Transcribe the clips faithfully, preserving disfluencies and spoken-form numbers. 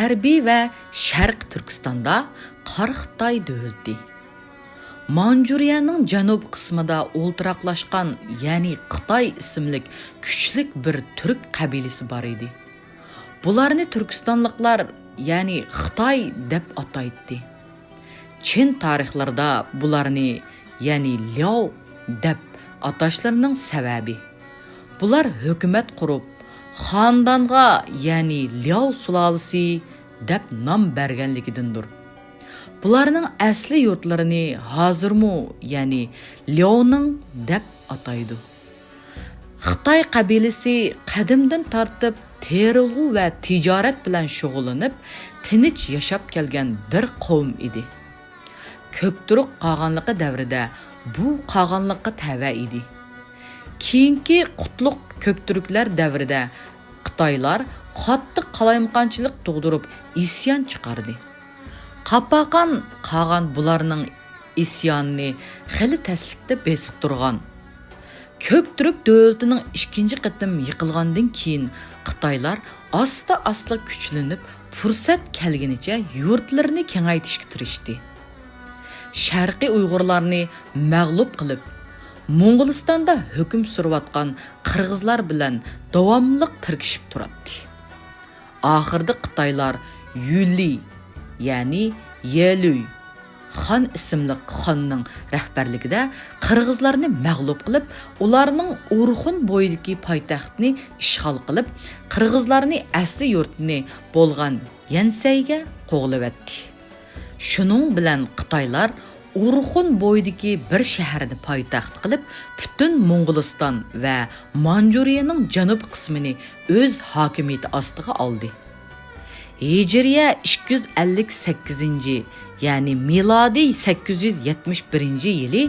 غەربىي ۋە شەرقىي تۈركىستاندا قارا خىتاي دۆلىتى. مانجۇرىيەنىڭ جەنۇبىي قىسمىدا ئولتۇراقلاشقان، يەنى خىتاي ئىسىملىك كۈچلۈك بىر تۈرك قەبىلىسى بار ئىدى. بۇلارنى تۈركىستانلىقلار، يەنى خىتاي دەپ ئاتايتتى. چىن تارىخلىرىدا بۇلارنى، يەنى لياۋ دەپ ئاتاشلىرىنىڭ سەۋەبى، بۇلار ھۆكۈمەت قۇرۇپ، خاندانغا، يەنى لياۋ سۇلالىسى دەپ نام بەرگەنلىكىدىندۇر. بۇلارنىڭ ئەسلى يۇرتلىرىنى ھازىرمۇ، يەنى لياۋنىڭ دەپ ئاتايدۇ. خىتاي قەبىلىسى قەدىمدىن تارتىپ تېرىلغۇ ۋە تىجارەت بىلەن شۇغۇللىنىپ، تىنچ ياشاپ كەلگەن بىر قەۋم ئىدى. كۆكتۈرك قاغانلىقى دەۋرىدە بۇ قاغانلىققا تەۋە ئىدى. كېيىنكى قۇتلۇق كۆكتۈركلەر دەۋرىدە خىتايلار قاتتىق قالايمىقانچىلىق تۇغدۇرۇپ، ئىسيان چىقاردى. قاپاقان قاغان بۇلارنىڭ ئىسيانىنى خېلى تەسلىكتە بېسىقتۇرغان. كۆكتۈرك دۆلىتىنىڭ ئىككىنچى قېتىم يىقىلغاندىن كېيىن، خىتايلار ئاستا-ئاستا كۈچلىنىپ، پۇرسەت كەلگىنىچە يۇرتلىرىنى كېڭەيتىشكە تىرىشتى. شەرقىي ئۇيغۇرلارنى مەغلۇپ قىلىپ، موڭغۇلىستاندا ھۆكۈم سۈرۈۋاتقان قىرغىزلار بىلەن داۋاملىق تىركىشىپ تۇراتتى. ئاخىرىدا خىتايلار يۈلى، يەنى يېلۈي خان ئىسىملىك خاننىڭ رەھبەرلىكىدە قىرغىزلارنى مەغلۇپ قىلىپ، ئۇلارنىڭ ئورخۇن بويىدىكى پايتەختنى ئىشغال قىلىپ، قىرغىزلارنى ئەسلى يۇرتىنى بولغان يەنسەيگە قوغلىۋەتتى. شۇنىڭ بىلەن خىتايلار ئورخۇن بويىدىكى بىر شەھەرنى پايتەخت قىلىپ، پۈتۈن موڭغۇلىستان ۋە مانجۇرىيەنىڭ جەنۇب قىسمىنى ئۆز ھاكىمىيىتى ئاستىغا ئالدى. ھىجرىيە ئىككى يۈز ئەللىك سەككىزىنچى، يەنى مىلادىي سەككىز يۈز يەتمىش بىرىنچى يىلى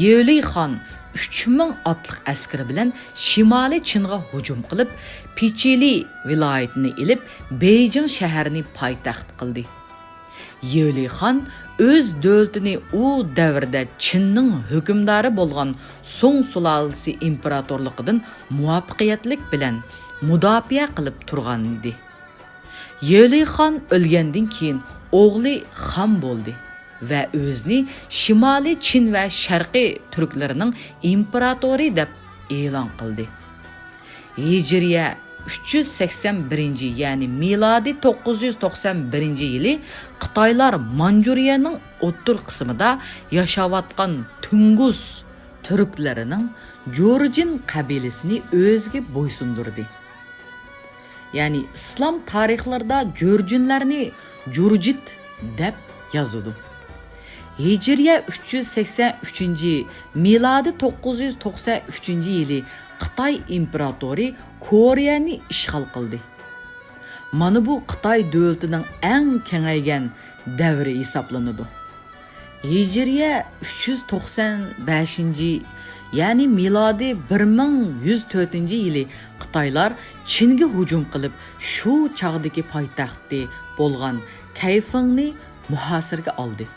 يېۋلىي خان ئۈچ مىڭ ئاتلىق ئەسكىرى بىلەن شىمالىي چىنغا ھۇجۇم قىلىپ، پىچىلى ۋىلايىتىنى ئېلىپ، بېيجىڭ شەھىرىنى پايتەخت قىلدى. يېۋلىي خان ئۆز دۆلىتىنى ئۇ دەۋردە چىننىڭ ھۆكۈمدارى بولغان سۇڭ سۇلالىسى ئىمپېراتورلۇقىدىن مۇۋەپپەقىيەتلىك بىلەن مۇداپىئە قىلىپ تۇرغانىدى. يېۋلىي خان ئۆلگەندىن كېيىن، ئوغلى خان بولدى ۋە ئۆزىنى شىمالىي چىن ۋە شەرقىي تۈركلىرىنىڭ ئىمپېراتورى دەپ ئېلان قىلدى. ھىجرىيە ئۈچ يۈز سەكسەن بىرىنچى، يەنى مىلادىي توققۇز يۈز توقسان بىرىنچى يىلى خىتايلار مانجۇرىيەنىڭ ئوتتۇرا قىسمىدا ياشاۋاتقان تۇنگۇس تۈركلىرىنىڭ جۇرجىن قەبىلىسىنى ئۆزىگە بويسۇندۇردى. يەنى ئىسلام تارىخلىرىدا جۇرجىنلارنى جۇرجىت دەپ يازىدۇ. ھىجرىيە ئۈچ يۈز سەكسەن ئۈچىنچى، مىلادىي توققۇز يۈز توقسان ئۈچىنچى يىلى خىتاي ئىمپېراتورى كورېيەنى ئىشغال قىلدى. مانا بۇ خىتاي دۆلىتىنىڭ ئەڭ كېڭەيگەن دەۋرى ھېسابلىنىدۇ. ھىجرىيە ئۈچ يۈز توقسان بەشىنچى، يەنى مىلادىي بىر مىڭ يۈز تۆتىنچى يىلى خىتايلار چىنگە ھۇجۇم قىلىپ، شۇ چاغدىكى پايتەختى بولغان كەيفىڭنى مۇھاسىرىگە ئالدى.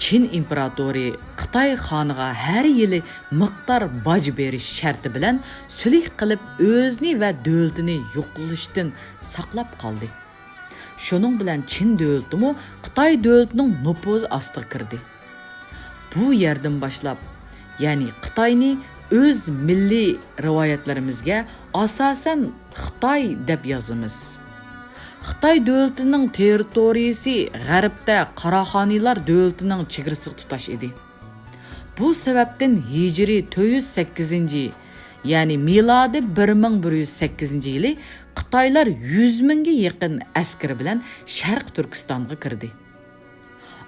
چىن ئىمپېراتورى خىتاي خانىغا ھەر يىلى مىقدار باج بېرىش شەرتى بىلەن سۈلھ قىلىپ، ئۆزىنى ۋە دۆلىتىنى يوقىلىشتىن ساقلاپ قالدى. شۇنىڭ بىلەن چىن دۆلىتىمۇ خىتاي دۆلىتىنىڭ نوپۇزى ئاستىغا كىردى. بۇ يەردىن باشلاپ، يەنى خىتاينى ئۆز مىللىي رىۋايەتلىرىمىزگە ئاساسەن خىتاي دەپ يازىمىز. خىتاي دۆلىتىنىڭ تېررىتورىيىسى غەربتە قاراخانىيلار دۆلىتىنىڭ چېگرىسىغا تۇتاش ئىدى. بۇ سەۋەبتىن ھىجرىي تۆت يۈز سەككىزىنچى، يەنى مىلادىي بىر مىڭ بىر يۈز سەككىزىنچى يىلى خىتايلار يۈز مىڭگە يېقىن ئەسكىرى بىلەن شەرقىي تۈركىستانغا كىردى.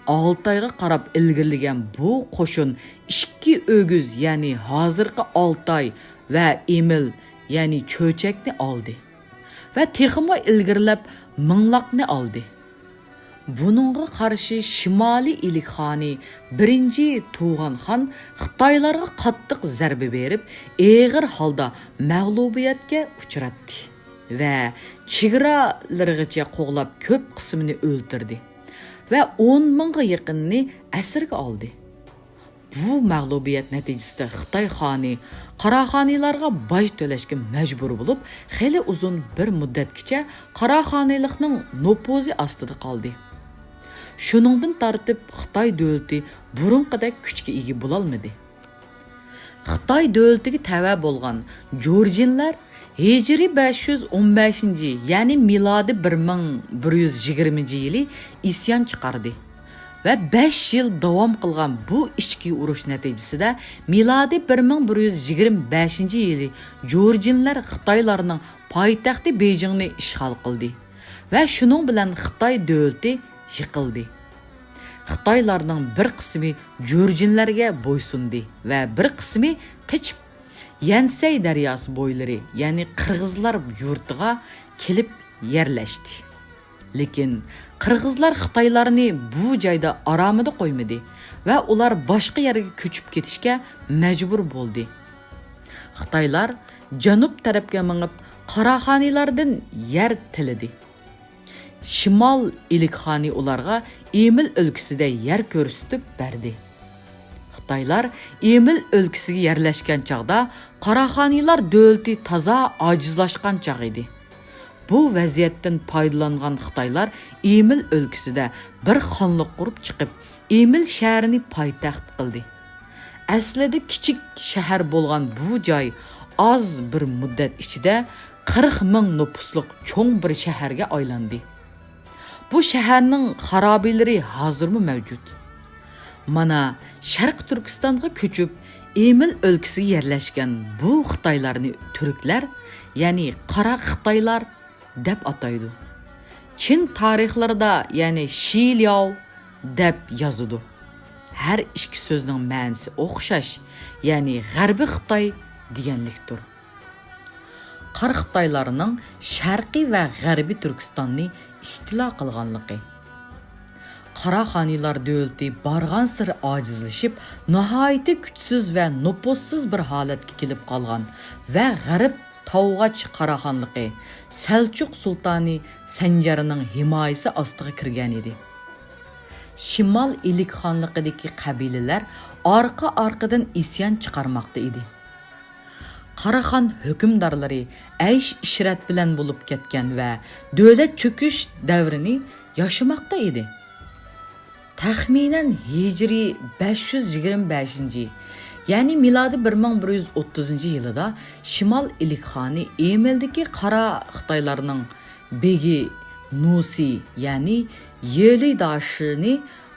ئالتايغا قاراپ ئىلگىرىلىگەن بۇ قوشۇن ئىككى ئۆگۈز، يەنى ھازىرقى ئالتاي ۋە ئىمىل، يەنى چۆچەكنى ئالدى ۋە تېخىمۇ ئىلگىرىلەپ مىڭلاقنى ئالدى. بۇنىڭغا قارشى شىمالىي ئىلىك خانى بىرىنچى تۇغان خان خىتايلارغا قاتتىق زەربە بېرىپ، ئېغىر ھالدا مەغلۇبىيەتكە ئۇچراتتى ۋە چېگرالىرىغىچە قوغلاپ كۆپ قىسمىنى ئۆلتۈردى ۋە ئون مىڭغا يېقىنىنى ئەسىرگە ئالدى. بۇ مەغلۇبىيەت نەتىجىسىدە خىتاي خانى قاراخانىيلارغا باج تۆلەشكە مەجبۇر بولۇپ، خېلى ئۇزۇن بىر مۇددەتكىچە قاراخانىيلىقنىڭ نوپۇزى ئاستىدا قالدى. شۇنىڭدىن تارتىپ خىتاي دۆلىتى بۇرۇنقىدەك كۈچكە ئىگە بولالمىدى. خىتاي دۆلىتىگە تەۋە بولغان جۇرجىنلار ھىجرىي بەش يۈز ئون بەشىنچى، يەنى مىلادىي بىر مىڭ بىر يۈز يىگىرمىنچى يىلى ئىسيان چىقاردى ۋە بەش يىل داۋام قىلغان بۇ ئىچكى ئۇرۇش نەتىجىسىدە مىلادىي بىر مىڭ بىر يۈز يىگىرمە بەشىنچى يىلى جۇرجىنلار خىتايلارنىڭ پايتەختى بېيجىڭنى ئىشغال قىلدى ۋە شۇنىڭ بىلەن خىتاي دۆلىتى يىقىلدى. خىتايلارنىڭ بىر قىسمى جۇرجىنلارغا بويسۇندى ۋە بىر قىسمى قېچىپ، يەنسەي دەرياسى بويلىرى، يەنى قىرغىزلار يۇرتىغا كېلىپ يەرلەشتى. لېكىن قىرغىزلار خىتايلارنى بۇ جايدا ئارامىدا قويمىدى ۋە ئۇلار باشقا يەرگە كۆچۈپ كېتىشكە مەجبۇر بولدى. خىتايلار جەنۇب تەرەپكە مېڭىپ، قاراخانىيلاردىن يەر تىلىدى. شىمال ئىلىك خانى ئۇلارغا ئېمىل ئۆلكىسىدە يەر كۆرسىتىپ بەردى. خىتايلار ئېمىل ئۆلكىسىگە يەرلەشكەن چاغدا قاراخانىيلار دۆلىتى تازا ئاجىزلاشقان چاغ ئىدى. بۇ ۋەزىيەتتىن پايدىلانغان خىتايلار ئېمىل ئۆلكىسىدە بىر خانلىق قۇرۇپ چىقىپ، ئېمىل شەھىرىنى پايتەخت قىلدى. ئەسلىدە كىچىك شەھەر بولغان بۇ جاي ئاز بىر مۇددەت ئىچىدە قىرىق مىڭ نوپۇسلۇق چوڭ بىر شەھەرگە ئايلاندى. بۇ شەھەرنىڭ خارابىلىرى ھازىرمۇ مەۋجۇت. مانا، شەرقىي تۈركىستانغا كۆچۈپ، ئېمىل ئۆلكىسىگە يەرلەشكەن بۇ خىتايلارنى تۈركلەر، يەنى قارا خىتايلار دەپ ئاتايدۇ. چىن تارىخلىرىدا، يەنى شىلياۋ دەپ يازىدۇ. ھەر ئىككى سۆزنىڭ مەنىسى ئوخشاش، يەنى غەربىي خىتاي دېگەنلىكتۇر. قارا خىتايلارنىڭ شەرقىي ۋە غەربىي تۈركىستاننى ئىستىلا قىلغانلىقى. قاراخانىيلار دۆلىتى بارغانسېرى ئاجىزلىشىپ، ناھايىتى كۈچسىز ۋە نوپۇسسىز بىر ھالەتكە كېلىپ قالغان ۋە غەرب تاۋغاچ قاراخانلىقى سەلچۇق سۇلتانى سەنجەرنىڭ ھىمايىسى ئاستىغا كىرگەنىدى. شىمال ئىلىك خانلىقىدىكى قەبىلىلەر ئارقا-ئارقىدىن ئىسيان چىقارماقتا ئىدى. قاراخان ھۆكۈمدارلىرى ئەيش-ئىشرەت بىلەن بولۇپ كەتكەن ۋە دۆلەت چۆكۈش دەۋرىنى ياشىماقتا ئىدى. تەخمىنەن ھىجرىي بەش يۈز يىگىرمە بەشىنچى، يەنى مىلادىي بىر مىڭ بىر يۈز ئوتتۇزىنچى يىلىدا شىمال ئىلىك خانى ئېمىلدىكى قارا خىتايلارنىڭ بېگى نۇسى، يەنى يېلۈي داشىنى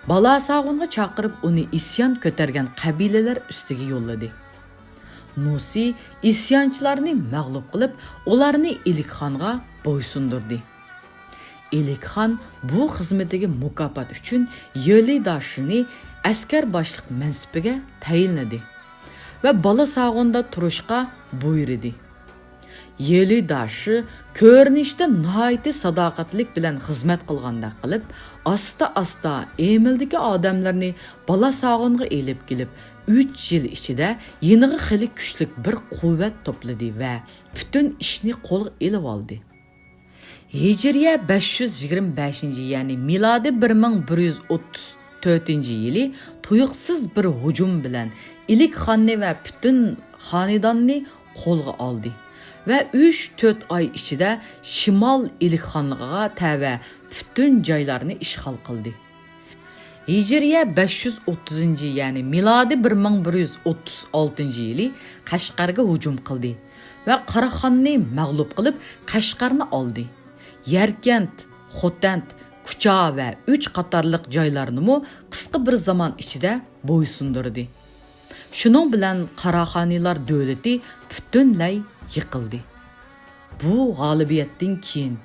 بالاساغۇنغا چاقىرىپ، ئۇنى ئىسيان كۆتەرگەن قەبىلىلەر ئۈستىگە يوللىدى. نۇسى ئىسيانچىلارنى مەغلۇپ قىلىپ، ئۇلارنى ئىلىك خانغا بويسۇندۇردى. ئىلىك خان بۇ خىزمىتىگە مۇكاپات ئۈچۈن يېلۈي داشىنى ئەسكەر باشلىق مەنسىپىگە تەيىنلىدى ۋە بالاساغۇندا تۇرۇشقا بۇيرۇدى. يېلۈي داشى كۆرۈنۈشتە ناھايىتى ساداقەتلىك بىلەن خىزمەت قىلغاندەك قىلىپ، ئاستا-ئاستا ئېمىلدىكى ئادەملەرنى بالاساغۇنغا ئېلىپ كېلىپ، ئۈچ يىل ئىچىدە يېنىغا خېلى كۈچلۈك بىر قۇۋۋەت توپلىدى ۋە پۈتۈن ئىشنى قولغا ئېلىۋالدى. ھىجرىيە بەش يۈز يىگىرمە بەشىنچى، يەنى مىلادىي بىر مىڭ بىر يۈز ئوتتۇز تۆتىنچى يىلى تۇيۇقسىز بىر ھۇجۇم بىلەن ئىلىك خاننى ۋە پۈتۈن خانىداننى قولغا ئالدى ۋە ئۈچ تۆت ئاي ئىچىدە شىمال ئىلىك خانلىقىغا تەۋە پۈتۈن جايلارنى ئىشغال قىلدى. ھىجرىيە بەش يۈز ئوتتۇزىنچى، يەنى مىلادىي بىر مىڭ بىر يۈز ئوتتۇز ئالتىنچى يىلى قەشقەرگە ھۇجۇم قىلدى ۋە قاراخاننى مەغلۇپ قىلىپ، قەشقەرنى ئالدى. يەركەنت، خوتەنت، كۇچا ۋە ئۈچ قاتارلىق جايلارنىمۇ قىسقا بىر زامان ئىچىدە بويسۇندۇردى. شۇنىڭ بىلەن قاراخانىيلار دۆلىتى پۈتۈنلەي يىقىلدى. بۇ غالىبىيەتتىن كېيىن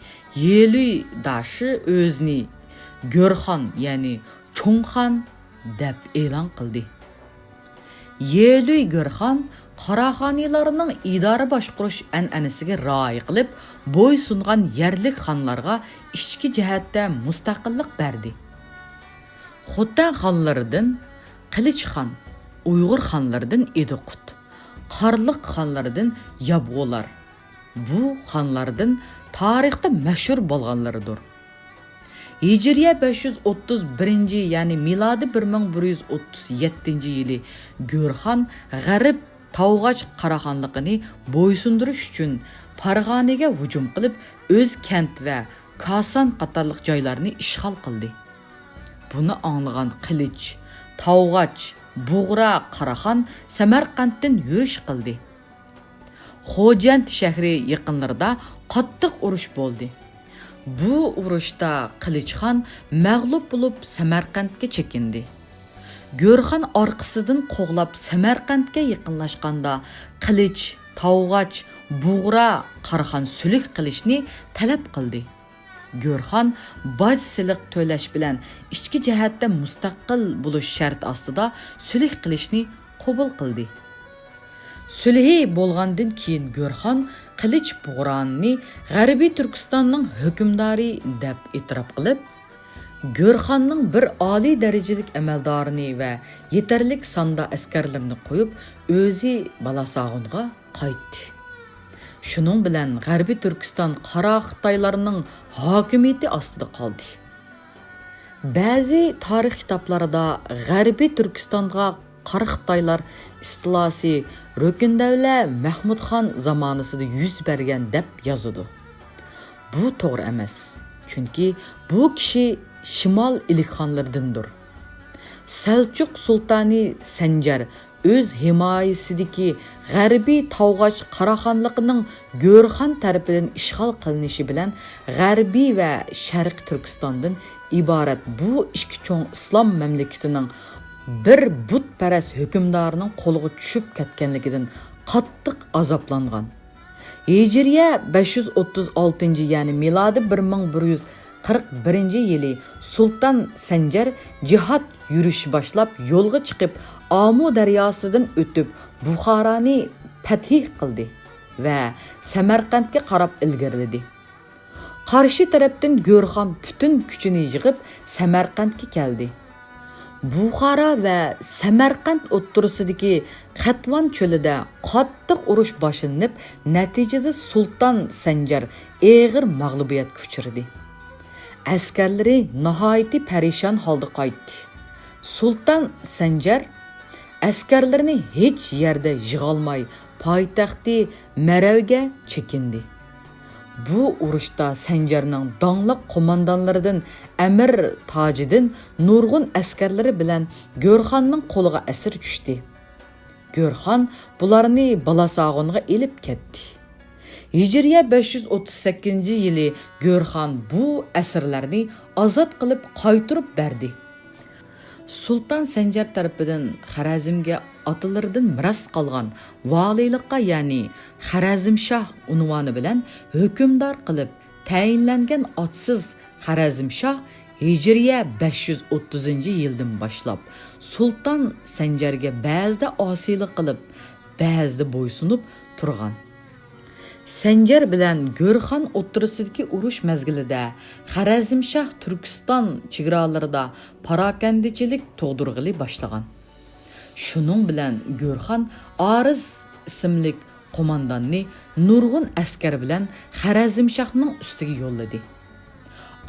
يېلۈي داشى ئۆزىنى گۆرخان، يەنى چوڭ خان دەپ ئېلان قىلدى. يېلۈي گۆرخان قاراخانىيلارنىڭ ئىدارە باشقۇرۇش ئەنئەنىسىگە رىئايە قىلىپ، بويسۇنغان يەرلىك خانلارغا ئىچكى جەھەتتە مۇستەقىللىق بەردى. خوتەن خانلىرىدىن قىلىچ خان، ئۇيغۇر خانلىرىدىن ئىدىقۇت، قارلىق خانلىرىدىن يابغۇلار، بۇ خانلاردىن تارىختا مەشھۇر بولغانلىرىدۇر. ھىجرىيە بەش يۈز ئوتتۇز بىرىنچى، يەنى مىلادىي بىر مىڭ بىر يۈز ئوتتۇز يەتتىنچى يىلى گۆرخان غەرب تاۋغاچ قاراخانلىقىنى بويسۇندۇرۇش ئۈچۈن پارغانىگە ھۇجۇم قىلىپ، ئۆزكەنت ۋە كاسان قاتارلىق جايلارنى ئىشغال قىلدى. بۇنى ئاڭلىغان قىلىچ، تاۋغاچ، بۇغرا قاراخان سەمەرقەنتتىن يۈرۈش قىلدى. خوجەنت شەھىرى يېقىنلىرىدا قاتتىق ئۇرۇش بولدى. بۇ ئۇرۇشتا قىلىچخان مەغلۇپ بولۇپ، سەمەرقەنتكە چېكىندى. گۆرخان ئارقىسىدىن قوغلاپ سەمەرقەنتكە يېقىنلاشقاندا، قىلىچ، تاۋغاچ، بۇغرا قاراخان سۈلھ قىلىشنى تەلەپ قىلدى. گۆرخان باج سېلىق تۆلەش بىلەن ئىچكى جەھەتتە مۇستەقىل بولۇش شەرتى ئاستىدا سۈلھ قىلىشنى قوبۇل قىلدى. سۈلھى بولغاندىن كېيىن، گۆرخان قىلىچ بۇغراننى غەربىي تۈركىستاننىڭ ھۆكۈمدارى دەپ ئېتىراپ قىلىپ، گۆرخاننىڭ بىر ئالىي دەرىجىلىك ئەمەلدارىنى ۋە يېتەرلىك ساندا ئەسكەرلىرىنى قويۇپ، ئۆزى بالاساغۇنغا قايتتى. شۇنىڭ بىلەن غەربىي تۈركىستان قارا خىتايلارنىڭ ھاكىمىيىتى ئاستىدا قالدى. بەزى تارىخ كىتابلاردا غەربىي تۈركىستانغا قارا خىتايلار ئىستىلاسى رۆكۈندەۋلە مەھمۇدخان زامانىسىدا يۈز بەرگەن دەپ يازىدۇ. بۇ توغرا ئەمەس، چۈنكى بۇ كىشى شىمال ئىلىكخانلىرىدىندۇر. سەلچۇق سۇلتانى سەنجەر ئۆز ھىمايىسىدىكى غەربىي تاۋغاچ قاراخانلىقىنىڭ گۆرخان تەرىپىدىن ئىشغال قىلىنىشى بىلەن، غەربىي ۋە شەرقىي تۈركىستاندىن ئىبارەت بۇ ئىككى چوڭ ئىسلام مەملىكىتىنىڭ بىر بۇتپەرەس ھۆكۈمدارىنىڭ قولىغا چۈشۈپ كەتكەنلىكىدىن قاتتىق ئازابلانغان. ھىجرىيە بەش يۈز ئوتتۇز ئالتىنچى، يەنى مىلادىي بىر مىڭ بىر يۈز قىرىق بىرىنچى يىلى سۇلتان سەنجەر جىھاد يۈرۈشى باشلاپ، يولغا چىقىپ، ئامۇ دەرياسىدىن ئۆتۈپ، بۇخارانى پەتھى قىلدى ۋە سەمەرقەنتكە قاراپ ئىلگىرىلىدى. قارشى تەرەپتىن گۆرخان پۈتۈن كۈچىنى يىغىپ، سەمەرقەنتكە كەلدى. بۇخارا ۋە سەمەرقەنت ئوتتۇرىسىدىكى قەتۋان چۆلىدە قاتتىق ئۇرۇش باشلىنىپ، نەتىجىدە سۇلتان سەنجەر ئېغىر مەغلۇبىيەتكە ئۇچرىدى. ئەسكەرلىرى ناھايىتى پەرىشان ھالدا قايتتى. سۇلتان سەنجەر ئەسكەرلىرىنى ھېچ يەردە يىغالماي، پايتەختى مەرەۋگە چېكىندى. بۇ ئۇرۇشتا سەنجەرنىڭ داڭلىق قوماندانلىرىدىن ئەمىر تاجىدىن نۇرغۇن ئەسكەرلىرى بىلەن گۆرخاننىڭ قولىغا ئەسىر چۈشتى. گۆرخان بۇلارنى بالاساغۇنغا ئېلىپ كەتتى. ھىجرىيە بەش يۈز ئوتتۇز سەككىزىنچى يىلى گۆرخان بۇ ئەسىرلەرنى ئازاد قىلىپ قايتۇرۇپ بەردى. سۇلتان سەنجەر تەرىپىدىن خەرەزمگە ئاتىلىرىدىن مىراس قالغان ۋالىيلىققا، يەنى خەرەزمشاھ ئۇنۋانى بىلەن ھۆكۈمدار قىلىپ تەيىنلەنگەن ئاتسىز خەرەزمشاھ ھىجرىيە بەش يۈز ئوتتۇزىنچى يىلدىن باشلاپ سۇلتان سەنجەرگە بەزىدە ئاسىيلىق قىلىپ، بەزىدە بويسۇنۇپ تۇرغان. سەنجەر بىلەن گۆرخان ئوتتۇرىسىدىكى ئۇرۇش مەزگىلىدە خەرەزمشاھ تۈركىستان چېگرالىرىدا پاراكەندىچىلىك تۇغدۇرغىلى باشلىغان. شۇنىڭ بىلەن گۆرخان ئارىز ئىسىملىك قومانداننى نۇرغۇن ئەسكەر بىلەن خەرەزمشاھنىڭ ئۈستىگە يوللىدى.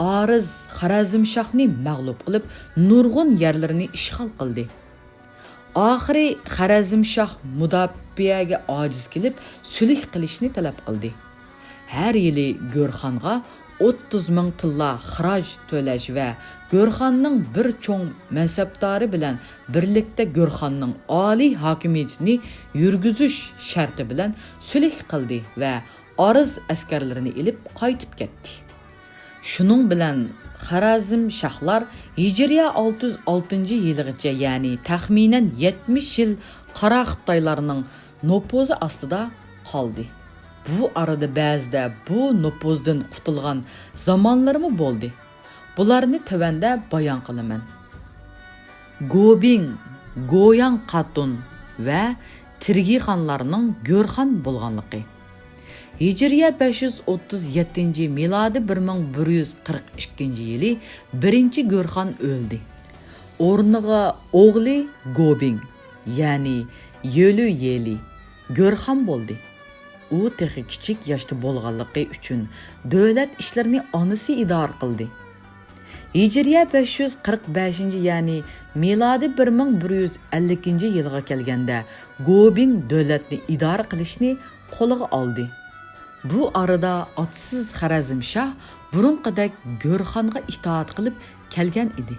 ئارىز خەرەزمشاھنى مەغلۇپ قىلىپ، نۇرغۇن يەرلىرىنى ئىشغال قىلدى. ئاخىرى خەرەزمشاھ مۇداپىئەگە ئاجىز كېلىپ، سۈلھ قىلىشنى تەلەپ قىلدى. ھەر يىلى گۆرخانغا ئوتتۇز مىڭ تىللا خىراج تۆلەش ۋە گۆرخاننىڭ بىر چوڭ مەنسەپدارى بىلەن بىرلىكتە گۆرخاننىڭ ئالىي ھاكىمىيىتىنى يۈرگۈزۈش شەرتى بىلەن سۈلھ قىلدى ۋە ئارىز ئەسكەرلىرىنى ئېلىپ قايتىپ كەتتى. شۇنىڭ بىلەن خارەزمشاھلار ھىجرىيە ئالتە يۈز ئالتىنچى يىلىغىچە، يەنى تەخمىنەن يەتمىش يىل قارا خىتايلارنىڭ نوپۇزى ئاستىدا قالدى. بۇ ئارىدا بەزىدە بۇ نوپۇزدىن قۇتۇلغان زامانلىرىمۇ بولدى. بۇلارنى تۆۋەندە بايان قىلىمەن. گوبىڭ، گوياڭ قاتۇن ۋە تىرگىخانلارنىڭ گۆرخان بولغانلىقى. ھىجرىيە بەش يۈز ئوتتۇز يەتتىنچى، مىلادىي بىر مىڭ بىر يۈز قىرىق ئىككىنچى يىلى بىرىنچى گۆرخان ئۆلدى. ئورنىغا ئوغلى گوبىڭ، يەنى يۆلۈ يېلى گۆرخان بولدى. ئۇ تېخى كىچىك ياشتا بولغانلىقى ئۈچۈن دۆلەت ئىشلىرىنى ئانىسى ئىدارە قىلدى. ھىجرىيە بەش يۈز قىرىق بەشىنچى، يەنى مىلادىي بىر مىڭ بىر يۈز ئەللىكىنچى يىلغا كەلگەندە، گوبىڭ دۆلەتنى ئىدارە قىلىشنى قولىغا ئالدى. بۇ ئارىدا ئاتىسىز خەرەزمشاھ بۇرۇنقىدەك گۆرخانغا ئىتائەت قىلىپ كەلگەن ئىدى.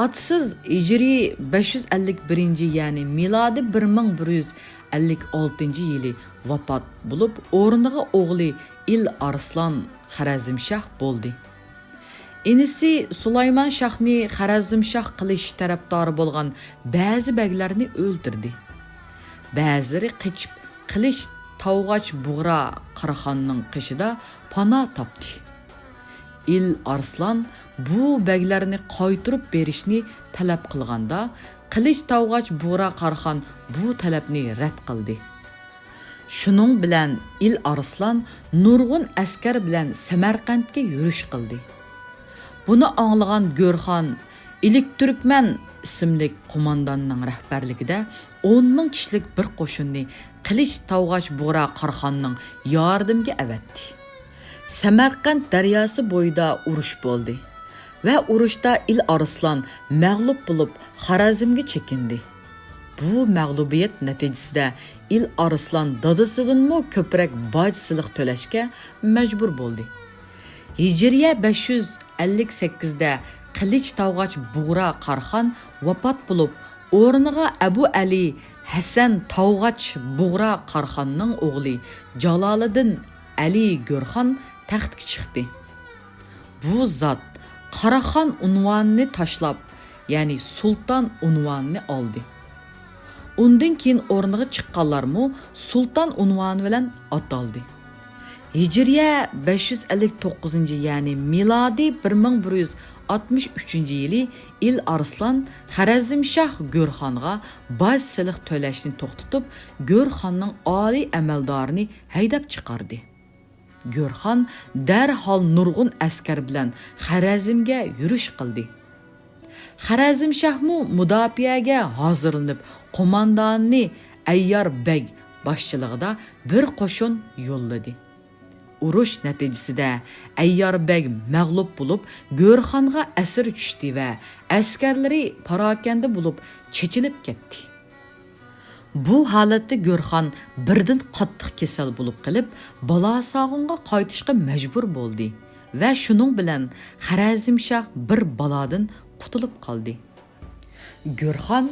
ئاتىسىز ھىجرىي بەش يۈز ئەللىك بىرىنچى، يەنى مىلادىي بىر مىڭ بىر يۈز ئەللىك ئالتىنچى يىلى ۋاپات بولۇپ، ئورنىغا ئوغلى ئىل ئارسلان خەرەزمشاھ بولدى. ئىنىسى سۇلايمان شاھنى خەرەزمشاھ قىلىش تەرەپدارى بولغان بەزى بەگلەرنى ئۆلتۈردى. بەزىلىرى قېچىپ، قىلىچ تاۋغاچ بۇغرا قاراخاننىڭ قېشىدا پانا تاپتى. ئىل ئارسلان بۇ بەگلەرنى قايتۇرۇپ بېرىشنى تەلەپ قىلغاندا، قىلىچ تاۋغاچ بۇغرا قاراخان بۇ تەلەپنى رەت قىلدى. شۇنىڭ بىلەن ئىل ئارسلان نۇرغۇن ئەسكەر بىلەن سەمەرقەنتكە يۈرۈش قىلدى. بۇنى ئاڭلىغان گۆرخان ئىلىك تۈركمەن ئىسىملىك قومانداننىڭ رەھبەرلىكىدە ئون مىڭ كىشىلىك بىر قوشۇننى قىلىچ تاۋغاچ بۇغرا قاراخاننىڭ ياردىمىگە ئەۋەتتى. سەمەرقەنت دەرياسى بويىدا ئۇرۇش بولدى ۋە ئۇرۇشتا ئىل ئارسلان مەغلۇپ بولۇپ، خارەزمگە چېكىندى. بۇ مەغلۇبىيەت نەتىجىسىدە ئىل ئارسلان دادىسىدىنمۇ كۆپرەك باج سېلىق تۆلەشكە مەجبۇر بولدى. ھىجرىيە بەش يۈز ئەللىك سەككىزدە قىلىچ تاۋغاچ بۇغرا قاراخان ۋاپات بولۇپ، ئورنىغا ئەبۇ ئەلى ھەسەن تاۋغاچ بۇغرا قاراخاننىڭ ئوغلى جالالىدىن ئەلى گۆرخان تەختكە چىقتى. بۇ زات قاراخان ئۇنۋانىنى تاشلاپ، يەنى سۇلتان ئۇنۋانىنى ئالدى. ئۇندىن كېيىن ئورنىغا چىققانلارمۇ سۇلتان ئۇنۋانى بىلەن ئاتالدى. ھىجرىيە بەش يۈز ئەللىك توققۇزىنچى، يەنى مىلادىي بىر مىڭ بىر يۈز ئاتمىش ئۈچىنچى يىلى ئىل ئارسلان خەرەزمشاھ گۆرخانغا باج سېلىق تۆلەشنى توختىتىپ، گۆرخاننىڭ ئالىي ئەمەلدارىنى ھەيدەپ چىقاردى. گۆرخان دەرھال نۇرغۇن ئەسكەر بىلەن خەرەزمگە يۈرۈش قىلدى. خەرەزمشاھمۇ مۇداپىئەگە ھازىرلىنىپ، قوماندانى ئەييار بەگ باشچىلىقىدا بىر قوشۇن يوللىدى. ئۇرۇش نەتىجىسىدە ئەييار بەگ مەغلۇپ بولۇپ، گۆرخانغا ئەسىر چۈشتى ۋە ئەسكەرلىرى پاراكەندە بولۇپ چېچىلىپ كەتتى. بۇ ھالەتتە گۆرخان بىردىن قاتتىق كېسەل بولۇپ قېلىپ، بالاساغۇنغا قايتىشقا مەجبۇر بولدى ۋە شۇنىڭ بىلەن خەرەزمشاھ بىر بالادىن قۇتۇلۇپ قالدى. گۆرخان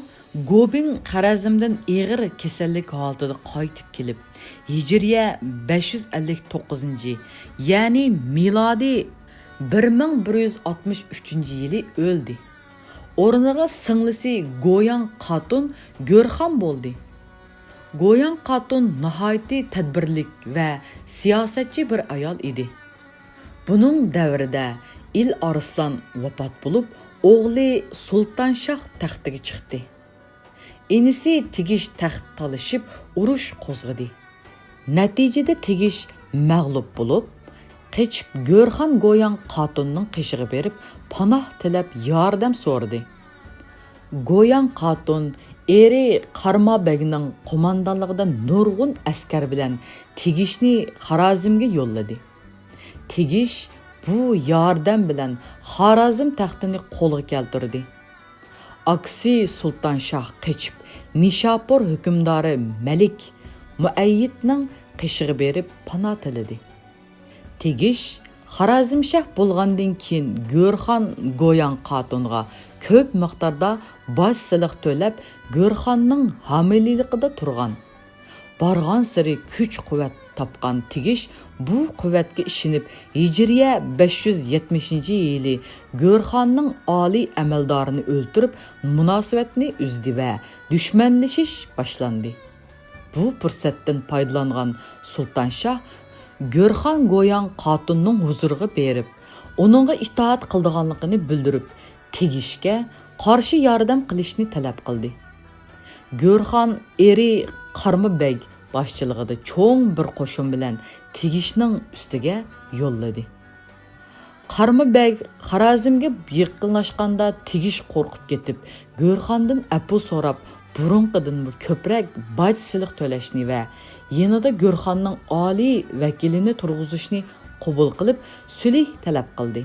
گوبىڭ خەرەزمدىن ئېغىر كېسەللىك ھالىتىدە قايتىپ كېلىپ، ھىجرىيە بەش يۈز ئەللىك توققۇزىنچى، يەنى مىلادىي بىر مىڭ بىر يۈز ئاتمىش ئۈچىنچى يىلى ئۆلدى. ئورنىغا سىڭلىسى گوياڭ قاتۇن گۆرخان بولدى. گوياڭ قاتۇن ناھايىتى تەدبىرلىك ۋە سىياسەتچى بىر ئايال ئىدى. بۇنىڭ دەۋرىدە ئىل ئارسلان ۋاپات بولۇپ، ئوغلى سۇلتانشاھ تەختىگە چىقتى. ئىنىسى تىگىش تەخت تالىشىپ، ئۇرۇش قوزغىدى. نەتىجىدە تىگىش مەغلۇپ بولۇپ، قېچىپ گۆرخان گوياڭ قاتۇننىڭ قېشىغا بېرىپ، پاناھ تىلەپ ياردەم سورىدى. گوياڭ قاتۇن ئېرى قارما بەگنىڭ قوماندانلىقىدا نۇرغۇن ئەسكەر بىلەن تىگىشنى خارازمگە يوللىدى. تىگىش بۇ ياردەم بىلەن خارازم تەختىنى قولغا كەلتۈردى. ئاكىسى سۇلتانشاھ قېچىپ، نىشاپۇر ھۆكۈمدارى مەلىك مۇئەييىدنىڭ قېشىغا بېرىپ پانا تىلىدى. تىگىش خارازمشاھ بولغاندىن كېيىن، گۆرخان گوياڭ قاتۇنغا كۆپ مىقداردا باج سېلىق تۆلەپ، گۆرخاننىڭ ھامىيلىقىدا تۇرغان. بارغانسېرى كۈچ-قۇۋۋەت تاپقان تىگىش بۇ قۇۋۋەتكە ئىشىنىپ، ھىجرىيە بەش يۈز يەتمىشىنچى يىلى گۆرخاننىڭ ئالىي ئەمەلدارىنى ئۆلتۈرۈپ، مۇناسىۋەتنى ئۈزدى ۋە دۈشمەنلىشىش باشلاندى. بۇ پۇرسەتتىن پايدىلانغان سۇلتانشاھ گۆرخان گوياڭ قاتۇننىڭ ھۇزۇرىغا بېرىپ، ئۇنىڭغا ئىتائەت قىلىدىغانلىقىنى بىلدۈرۈپ، تىگىشكە قارشى ياردەم قىلىشنى تەلەپ قىلدى. گۆرخان ئېرى قارما بەگ باشچىلىقىدا چوڭ بىر قوشۇن بىلەن تىگىشنىڭ ئۈستىگە يوللىدى. قارما بەگ خارازمگە يېقىنلاشقاندا، تىگىش قورقۇپ كېتىپ، گۆرخاندىن ئەپۇ سوراپ، بۇرۇنقىدىنمۇ كۆپرەك باج سېلىق تۆلەشنى ۋە يېنىدا گۆرخاننىڭ ئالىي ۋەكىلىنى تۇرغۇزۇشنى قوبۇل قىلىپ، سۈلھى تەلەپ قىلدى.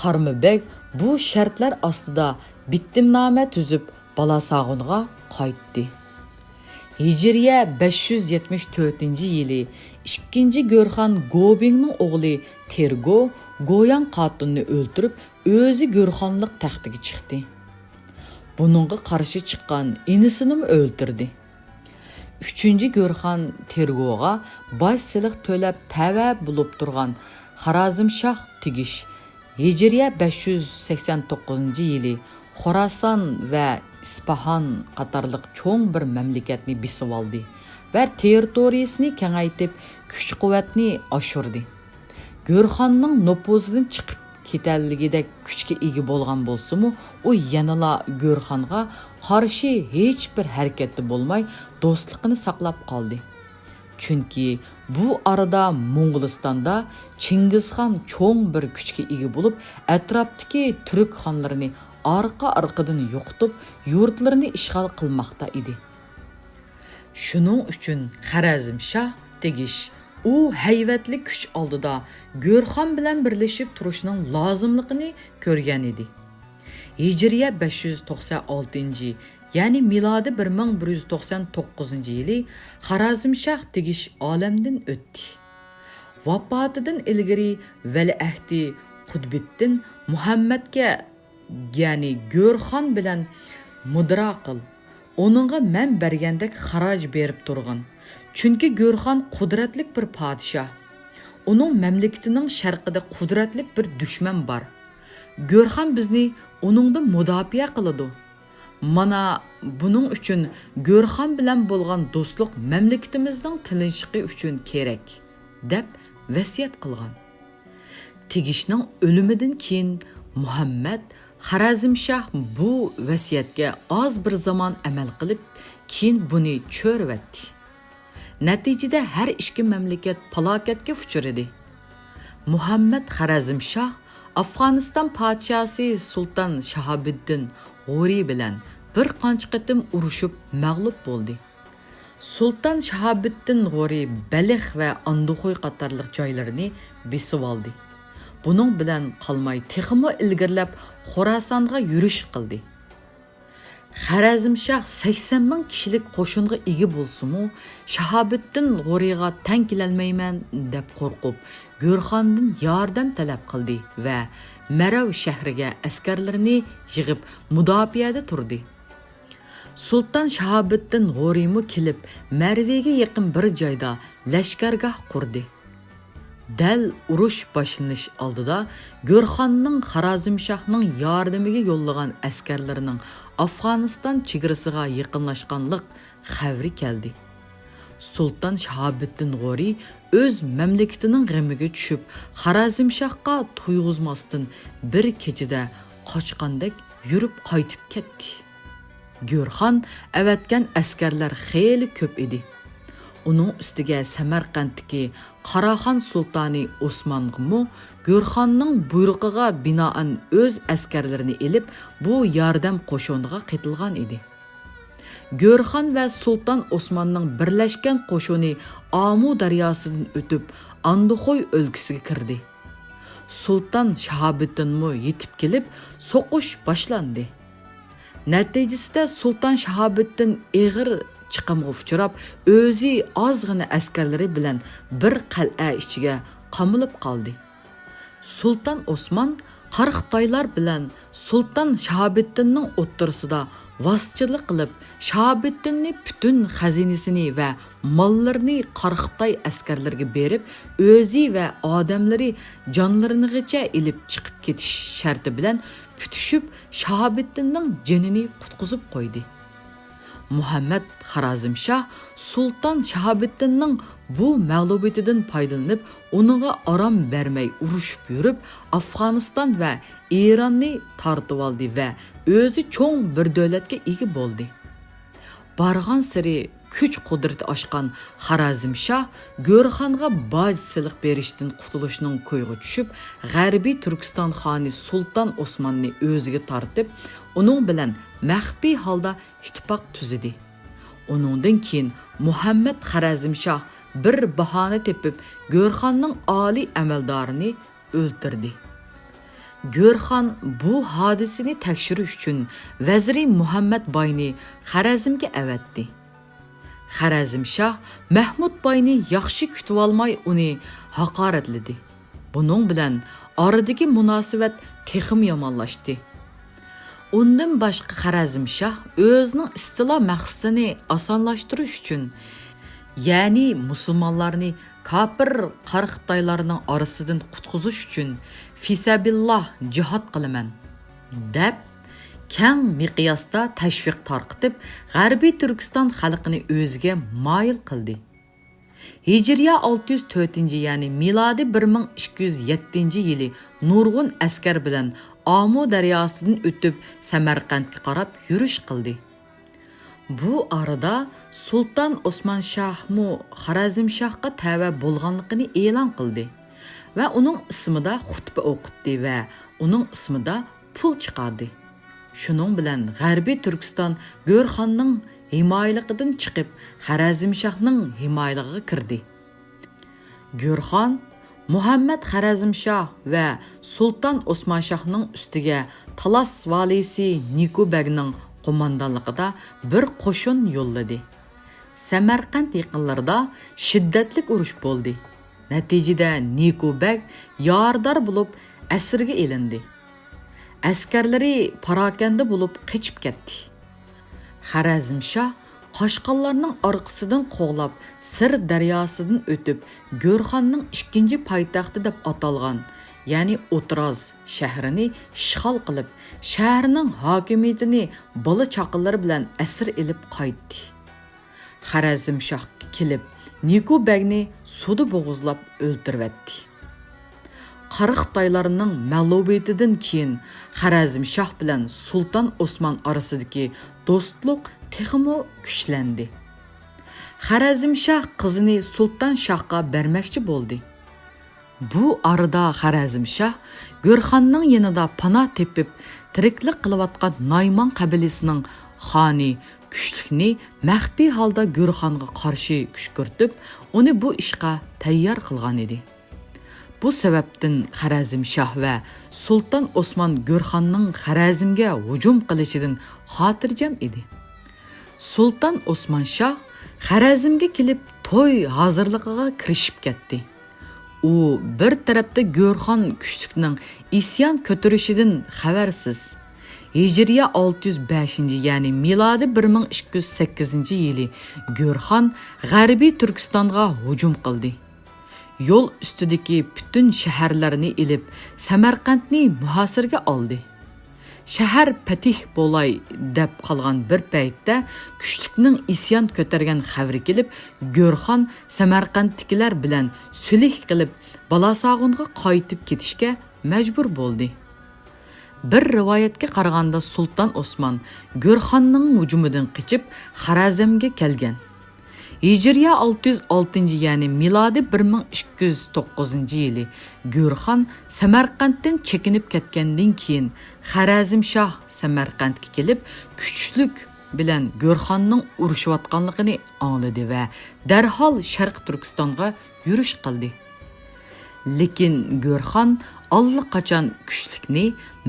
قارمىبەگ بۇ شەرتلەر ئاستىدا بىتىمنامە تۈزۈپ، بالاساغۇنغا قايتتى. ھىجرىيە بەش يۈز يەتمىش تۆتىنچى يىلى ئىككىنچى گۆرخان گوبىڭنىڭ ئوغلى تېرگو گوياڭ قاتۇننى ئۆلتۈرۈپ، ئۆزى گۆرخانلىق تەختىگە چىقتى. بۇنىڭغا قارشى چىققان ئىنىسىنىمۇ ئۆلتۈردى. ئۈچىنچى گۆرخان تېرگوغا باج سېلىق تۆلەپ تەۋە بولۇپ تۇرغان خارازمشاھ تېگىش ھىجرىيە بەش يۈز سەكسەن توققۇزىنچى يىلى خوراسان ۋە ئىسپاھان قاتارلىق چوڭ بىر مەملىكەتنى بېسىۋالدى ۋە تېررىتورىيىسىنى كېڭەيتىپ، كۈچ-قۇۋۋەتنى ئاشۇردى. گۆرخاننىڭ نوپۇزىدىن چىقىپ كېتەلىگۈدەك كۈچكە ئىگە بولغان بولسىمۇ، ئۇ يەنىلا گۆرخانغا قارشى ھېچبىر ھەرىكەتتە بولماي، دوستلۇقىنى ساقلاپ قالدى. چۈنكى بۇ ئارىدا موڭغۇلىستاندا چىڭگىزخان چوڭ بىر كۈچكە ئىگە بولۇپ، ئەتراپتىكى تۈرك خانلىرىنى ئارقا-ئارقىدىن يوقىتىپ، يۇرتلىرىنى ئىشغال قىلماقتا ئىدى. شۇنىڭ ئۈچۈن خارەزمشاھ تېگىش ئۇ ھەيۋەتلىك كۈچ ئالدىدا گۆرخان بىلەن بىرلىشىپ تۇرۇشنىڭ لازىملىقىنى كۆرگەن ئىدى. ھىجرىيە بەش يۈز توقسەن ئالتىنچى، يەنى مىلادىي بىر مىڭ بىر يۈز توقسەن توققۇزىنچى يىلى خارەزمشاھ تېگىش ئالەمدىن ئۆتتى. ۋاپاتىدىن ئىلگىرى ۋەلىئەھدى قۇتبىددىن مۇھەممەدكە، يەنى گۆرخان بىلەن مۇدارا قىل، ئۇنىڭغا مەن بەرگەندەك خىراج بېرىپ تۇرغىن. چۈنكى گۆرخان قۇدرەتلىك بىر پادىشاھ. ئۇنىڭ مەملىكىتىنىڭ شەرقىدە قۇدرەتلىك بىر دۈشمەن بار. گۆرخان بىزنى ئۇنىڭدىن مۇداپىئە قىلىدۇ. مانا بۇنىڭ ئۈچۈن گۆرخان بىلەن بولغان دوستلۇق مەملىكىتىمىزنىڭ تىنچلىقى ئۈچۈن كېرەك، دەپ ۋەسىيەت قىلغان. تېگىشنىڭ ئۆلۈمىدىن كېيىن مۇھەممەد خارەزمشاھ بۇ ۋەسىيەتكە ئاز بىر زامان ئەمەل قىلىپ، كېيىن بۇنى چۆرۈۋەتتى. نەتىجىدە ھەر ئىككى مەملىكەت پالاكەتكە ئۇچرىدى. مۇھەممەد خارەزمشاھ ئافغانىستان پادىشاھى سۇلتان شاھابىددىن غورى بىلەن بىر قانچە قېتىم ئۇرۇشۇپ مەغلۇپ بولدى. سۇلتان شاھابىددىن غورى بەلخ ۋە ئاندىخوي قاتارلىق جايلىرىنى بېسىۋالدى. بۇنىڭ بىلەن قالماي، تېخىمۇ ئىلگىرىلەپ خوراسانغا يۈرۈش قىلدى. خارەزمشاھ سەكسەن مىڭ كىشىلىك قوشۇنغا ئىگە بولسىمۇ، شاھابىددىن غورىغا تەڭ كېلەلمەيمەن دەپ قورقۇپ، گۆرخاندىن ياردەم تەلەپ قىلدى ۋە مەرۋ شەھىرىگە ئەسكەرلىرىنى يىغىپ، مۇداپىئەدە تۇردى. سۇلتان شاھابىددىن غورىمۇ كېلىپ، مەرۋگە يېقىن بىر جايدا لەشكەرگاھ قۇردى. دەل ئۇرۇش باشلىنىش ئالدىدا گۆرخاننىڭ خارازمشاھنىڭ ياردىمىگە يوللىغان ئەسكەرلىرىنىڭ ئافغانىستان چېگرىسىغا يېقىنلاشقانلىق خەۋىرى كەلدى. سۇلتان شاھابىددىن غورى ئۆز مەملىكىتىنىڭ غېمىگە چۈشۈپ، خارازمشاھقا تۇيغۇزماستىن بىر كېچىدە قاچقاندەك يۈرۈپ قايتىپ كەتتى. گۆرخان ئەۋەتكەن ئەسكەرلەر خېلى كۆپ ئىدى. ئۇنىڭ ئۈستىگە سەمەرقەنتتىكى قاراخان سۇلتانى ئوسمانغىمۇ گۆرخاننىڭ بۇيرۇقىغا بىنائەن ئۆز ئەسكەرلىرىنى ئېلىپ، بۇ ياردەم قوشۇنىغا قېتىلغان ئىدى. گۆرخان ۋە سۇلتان ئوسماننىڭ بىرلەشكەن قوشۇنى ئامۇ دەرياسىدىن ئۆتۈپ، ئاندىخوي ئۆلكىسىگە كىردى. سۇلتان شاھابىددىنمۇ يېتىپ كېلىپ، سوقۇش باشلاندى. نەتىجىسىدە سۇلتان شاھابىددىن ئېغىر چىقىمغا ئۇچراپ، ئۆزى ئازغىنە ئەسكەرلىرى بىلەن بىر قەلئە ئىچىگە قامىلىپ قالدى. سۇلتان ئوسمان قارىقتايلار بىلەن سۇلتان شاھابىددىننىڭ ئوتتۇرىسىدا ۋاسىتىچىلىك قىلىپ، شاھابىددىننى پۈتۈن خەزىنىسىنى ۋە ماللىرىنى قارىقتاي ئەسكەرلىرىگە بېرىپ، ئۆزى ۋە ئادەملىرى جانلىرىنىغىچە ئېلىپ چىقىپ كېتىش شەرتى بىلەن پۈتۈشۈپ، شاھابىددىننىڭ جېنىنى قۇتقۇزۇپ قويدى. مۇھەممەد خارازمشاھ سۇلتان شاھابىددىننىڭ بۇ مەغلۇبىيىتىدىن پايدىلىنىپ، ئۇنىڭغا ئارام بەرمەي ئۇرۇشۇپ يۈرۈپ، ئافغانىستان ۋە ئىراننى تارتىۋالدى ۋە ئۆزى چوڭ بىر دۆلەتكە ئىگە بولدى. بارغانسېرى كۈچ-قۇدرىتى ئاشقان خارازمشاھ گۆرخانغا باج سېلىق بېرىشتىن قۇتۇلۇشنىڭ كويىغا چۈشۈپ، غەربىي تۈركىستان خانى سۇلتان ئوسماننى ئۆزىگە تارتىپ، ئۇنىڭ بىلەن مەخپىي ھالدا ئىتتىپاق تۈزىدى. ئۇنىڭدىن كېيىن مۇھەممەد خارەزمشاھ بىر باھانە تېپىپ، گۆرخاننىڭ ئالىي ئەمەلدارىنى ئۆلتۈردى. گۆرخان بۇ ھادىسىنى تەكشۈرۈش ئۈچۈن ۋەزىرى مۇھەممەد باينى خەرەزمگە ئەۋەتتى. خەرەزم شاھ مەھمۇد باينى ياخشى كۈتۈۋالماي ئۇنى ھاقارەتلىدى. بۇنىڭ بىلەن ئارىدىكى مۇناسىۋەت تېخىمۇ يامانلاشتى. ئۇندىن باشقا خەرەزم شاھ ئۆزىنىڭ ئىستىلا مەقسىتىنى ئاسانلاشتۇرۇش ئۈچۈن، يەنى مۇسۇلمانلارنى كاپىر قارا خىتايلارنىڭ ئارىسىدىن قۇتقۇزۇش ئۈچۈن فىسەبىللاھ جىھاد قىلىمەن، دەپ، كەڭ مىقياستا تەشۋىق تارقىتىپ، غەربىي تۈركىستان خەلقىنى ئۆزىگە مايىل قىلدى. ھىجرىيە ئالتە يۈز تۆتىنچى، يەنى مىلادىي بىر مىڭ ئىككى يۈز يەتتىنچى يىلى نۇرغۇن ئەسكەر بىلەن ئامۇ دەرياسىدىن ئۆتۈپ، سەمەرقەنتكە قاراپ يۈرۈش قىلدى. بۇ ئارىدا سۇلتان ئوسمان شاھمۇ خارەزمشاھقا تەۋە بولغانلىقىنى ئېلان قىلدى ۋە ئۇنىڭ ئىسمىدا خۇتبە ئوقۇتتى ۋە ئۇنىڭ ئىسمىدا پۇل چىقاردى. شۇنىڭ بىلەن غەربىي تۈركىستان گۆرخاننىڭ ھىمايىلىقىدىن چىقىپ، خارەزمشاھنىڭ ھىمايىلىقىغا كىردى. گۆرخان مۇھەممەد خارەزمشاھ ۋە سۇلتان ئوسمانشاھنىڭ ئۈستىگە تالاس ۋالىسى نىكو بەگنىڭ قوماندانلىقىدا بىر قوشۇن يوللىدى. سەمەرقەنت يېقىنلىرىدا شىددەتلىك ئۇرۇش بولدى. نەتىجىدە نىكو بەگ يارىدار بولۇپ ئەسىرگە ئېلىندى. ئەسكەرلىرى پاراكەندە بولۇپ قېچىپ كەتتى. خارەزمشاھ قاچقانلارنىڭ ئارقىسىدىن قوغلاپ، سىر دەرياسىدىن ئۆتۈپ، گۆرخاننىڭ ئىككىنچى پايتەختى دەپ ئاتالغان، يەنى ئوتراز شەھىرىنى ئىشغال قىلىپ، شەھەرنىڭ ھاكىمىيىتىنى بالا-چاقىلىرى بىلەن ئەسىر ئېلىپ قايتتى. خارەزمشاھقا كېلىپ، نىكو بەگنى سۇدا بوغۇزلاپ ئۆلتۈرۈۋەتتى. قارا خىتايلارنىڭ مەغلۇبىيىتىدىن كېيىن، خارەزمشاھ بىلەن سۇلتان ئوسمان ئارىسىدىكى دوستلۇق تېخىمۇ كۈچلەندى. خارەزمشاھ قىزىنى سۇلتان شاھقا بەرمەكچى بولدى. بۇ ئارىدا خارەزمشاھ گۆرخاننىڭ يېنىدا پاناھ تېپىپ، تىرىكلىك قىلىۋاتقان نايمان قەبىلىسىنىڭ خانى كۈچلۈكنى مەخپىي ھالدا گۆرخانغا قارشى كۈشكۈرتۈپ، ئۇنى بۇ ئىشقا تەييار قىلغان ئىدى. بۇ سەۋەبتىن خارەزمشاھ ۋە سۇلتان ئوسمان گۆرخاننىڭ خارەزمگە ھۇجۇم قىلىشىدىن خاتىرجەم ئىدى. سۇلتان ئوسمان شاھ خارەزمگە كېلىپ، توي ھازىرلىقىغا كىرىشىپ كەتتى. ئۇ بىر تەرەپتە گۆرخان كۈچلۈكنىڭ ئىسيان كۆتۈرۈشىدىن خەۋەرسىز. ھىجرىيە ئالتە يۈز بەشىنچى، يەنى مىلادىي بىر مىڭ ئىككى يۈز سەككىزىنچى يىلى گۆرخان غەربىي تۈركىستانغا ھۇجۇم قىلدى. يول ئۈستىدىكى پۈتۈن شەھەرلەرنى ئېلىپ، سەمەرقەنتنى مۇھاسىرىگە ئالدى. شەھەر پەتىھ بولاي دەپ قالغان بىر پەيتتە، كۈچلۈكنىڭ ئىسيان كۆتەرگەن خەۋىرى كېلىپ، گۆرخان سەمەرقەنتتىكىلەر بىلەن سۈلھ قىلىپ، بالاساغۇنغا قايتىپ كېتىشكە مەجبۇر بولدى. بىر رىۋايەتكە قارىغاندا، سۇلتان ئوسمان گۆرخاننىڭ ھۇجۇمىدىن قېچىپ، خارەزمگە كەلگەن. ھىجرىيە ئالتە يۈز ئالتىنچى، يەنى مىلادىي بىر مىڭ ئىككى يۈز توققۇزىنچى يىلى گۆرخان سەمەرقەنتتىن چېكىنىپ كەتكەندىن كېيىن، خارەزمشاھ سەمەرقەنتكە كېلىپ، كۈچلۈك بىلەن گۆرخاننىڭ ئۇرۇشۇۋاتقانلىقىنى ئاڭلىدى ۋە دەرھال شەرقىي تۈركىستانغا يۈرۈش قىلدى. لېكىن گۆرخان ئاللىقاچان كۈچلۈكنى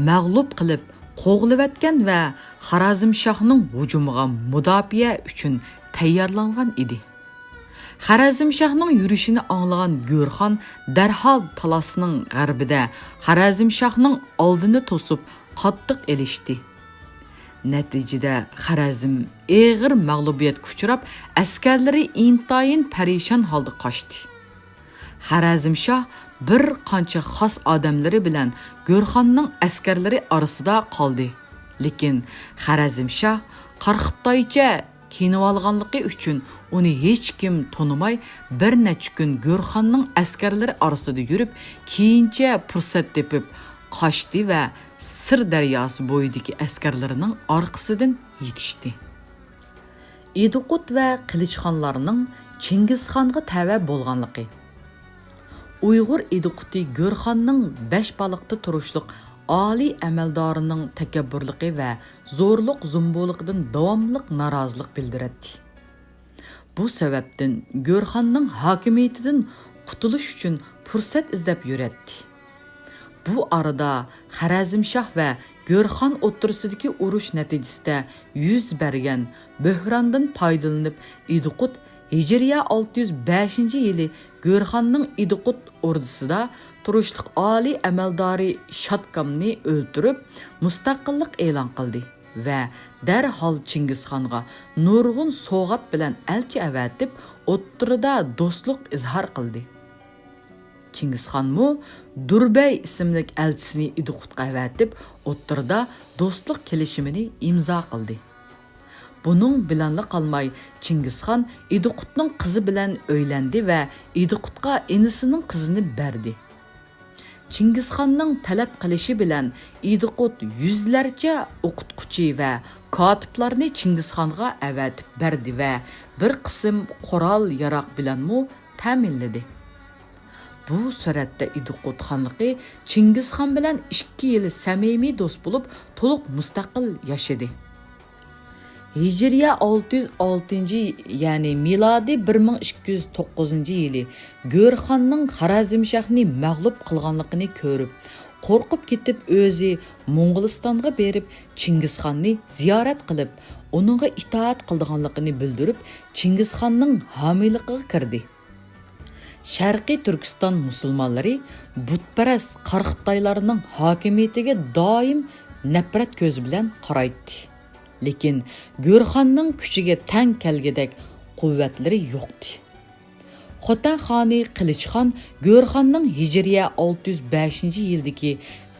مەغلۇپ قىلىپ قوغلىۋەتكەن ۋە خارەزمشاھنىڭ ھۇجۇمىغا مۇداپىئە ئۈچۈن تەييارلانغان ئىدى. خارەزمشاھنىڭ يۈرۈشىنى ئاڭلىغان گۆرخان دەرھال تالاسنىڭ غەربىدە خارەزمشاھنىڭ ئالدىنى توسۇپ، قاتتىق ئېلىشتى. نەتىجىدە خارەزم ئېغىر مەغلۇبىيەتكە ئۇچراپ، ئەسكەرلىرى ئىنتايىن پەرىشان ھالدا قاچتى. خارەزمشاھ بىر قانچە خاس ئادەملىرى بىلەن گۆرخاننىڭ ئەسكەرلىرى ئارىسىدا قالدى. لېكىن خارەزمشاھ قارىخىتايچە كىيىنىۋالغانلىقى ئۈچۈن ئۇنى ھېچكىم تونۇماي، بىر نەچچە كۈن گۆرخاننىڭ ئەسكەرلىرى ئارىسىدا يۈرۈپ، كېيىنچە پۇرسەت تېپىپ قاچتى ۋە سىر دەرياسى بويىدىكى ئەسكەرلىرىنىڭ ئارقىسىدىن يېتىشتى. ئىدىقۇت ۋە قىلىچخانلارنىڭ چىڭگىزخانغا تەۋە بولغانلىقى. ئۇيغۇر ئىدىقۇتى گۆرخاننىڭ بەشبالىقتا تۇرۇشلۇق ئالىي ئەمەلدارىنىڭ تەكەببۇرلۇقى ۋە زورلۇق-زومبۇلۇقىدىن داۋاملىق نارازىلىق بىلدۈرەتتى. بۇ سەۋەبتىن گۆرخاننىڭ ھاكىمىيىتىدىن قۇتۇلۇش ئۈچۈن پۇرسەت ئىزدەپ يۈرەتتى. بۇ ئارىدا خارەزمشاھ ۋە گۆرخان ئوتتۇرىسىدىكى ئۇرۇش نەتىجىسىدە يۈز بەرگەن بۆھراندىن پايدىلىنىپ، ئىدىقۇت ھىجرىيە ئالتە يۈز بەشىنچى يىلى گۆرخاننىڭ ئىدىقۇت ئوردىسىدا تۇرۇشلۇق ئالىي ئەمەلدارى شاتكامنى ئۆلتۈرۈپ، مۇستەقىللىق ئېلان قىلدى ۋە دەرھال چىڭگىزخانغا نۇرغۇن سوۋغات بىلەن ئەلچى ئەۋەتىپ، ئوتتۇرىدا دوستلۇق ئىزھار قىلدى. چىڭگىزخانمۇ دۇربەي ئىسىملىك ئەلچىسىنى ئىدىقۇتقا ئەۋەتىپ، ئوتتۇرىدا دوستلۇق كېلىشىمىنى ئىمزا قىلدى. بۇنىڭ بىلەنلا قالماي، چىڭگىزخان ئىدىقۇتنىڭ قىزى بىلەن ئۆيلەندى ۋە ئىدىقۇتقا ئىنىسىنىڭ قىزىنى بەردى. چىڭگىزخاننىڭ تەلەپ قىلىشى بىلەن ئىدىقۇت يۈزلەرچە ئوقۇتقۇچى ۋە كاتىپلارنى چىڭگىزخانغا ئەۋەتىپ بەردى ۋە بىر قىسىم قورال-ياراغ بىلەنمۇ تەمىنلىدى. بۇ سۈرەتتە ئىدىقۇت خانلىقى چىڭگىزخان بىلەن ئىككى يىل سەمىمىي دوست بولۇپ، تولۇق مۇستەقىل ياشىدى. ھىجرىيە ئالتە يۈز ئالتىنچى، يەنى مىلادىي بىر مىڭ ئىككى يۈز توققۇزىنچى يىلى گۆرخاننىڭ خارەزمشاھنى مەغلۇپ قىلغانلىقىنى كۆرۈپ، قورقۇپ كېتىپ، ئۆزى موڭغۇلىستانغا بېرىپ، چىڭگىزخاننى زىيارەت قىلىپ، ئۇنىڭغا ئىتائەت قىلىدىغانلىقىنى بىلدۈرۈپ، چىڭگىزخاننىڭ ھامىيلىقىغا كىردى. شەرقىي تۈركىستان مۇسۇلمانلىرى بۇتپەرەس قارىقىتايلارنىڭ ھاكىمىيىتىگە دائىم نەپرەت كۆزى بىلەن قارايتتى. لېكىن گۆرخاننىڭ كۈچىگە تەڭ كەلگۈدەك قۇۋۋەتلىرى يوقتى. خوتەن خانى قىلىچخان گۆرخاننىڭ ھىجرىيە ئالتە يۈز بەشىنچى يىلدىكى